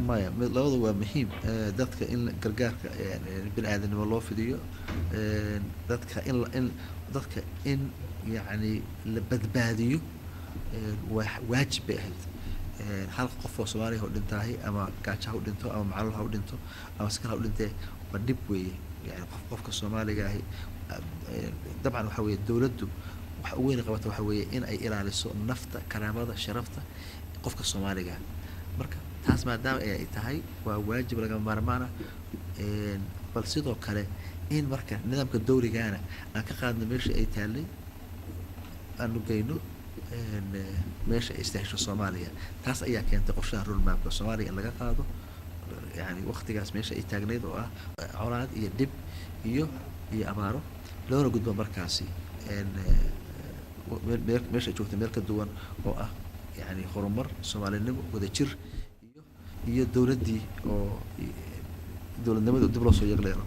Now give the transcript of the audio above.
Maya, labada waa muhiim. Dadka in gargaarka bini aadanimo loo fidiyo, dadka in in dadka in yacni la badbaadiyo waa waajib bay ahayd. Hal qof oo Soomaaliya u dhintaahay, ama gaajo ha u dhinto, ama macluul ha u dhinto, ama sikal ha u dhintee, waa dhib weeye. Yani qofka Soomaaliga ahi, dabcan waxa weeye dowladdu waxa ugu weyn qabata waxa weeye in ay ilaaliso nafta, karaamada, sharafta qofka Soomaaliga. Marka taas maadaama ay tahay, waa waajib lagama maarmaan ah. Bal sidoo kale in marka nidaamka dowligaana aan ka qaadno meeshii ay taallay, aanu geyno meesha ay istahesho Soomaaliya. Taas ayaa keentay qorshaha roadmapka Soomaaliya in laga qaado yani waqtigaas meesha ay taagnayd oo ah colaad iyo dhib iyo abaaro, loona gudbo markaasi meesha ay joogtay meel ka duwan oo ah yani horumar, Soomaalinimo, wadajir iyo dowladdii oo dowladnimada dib loo soo yagleelo.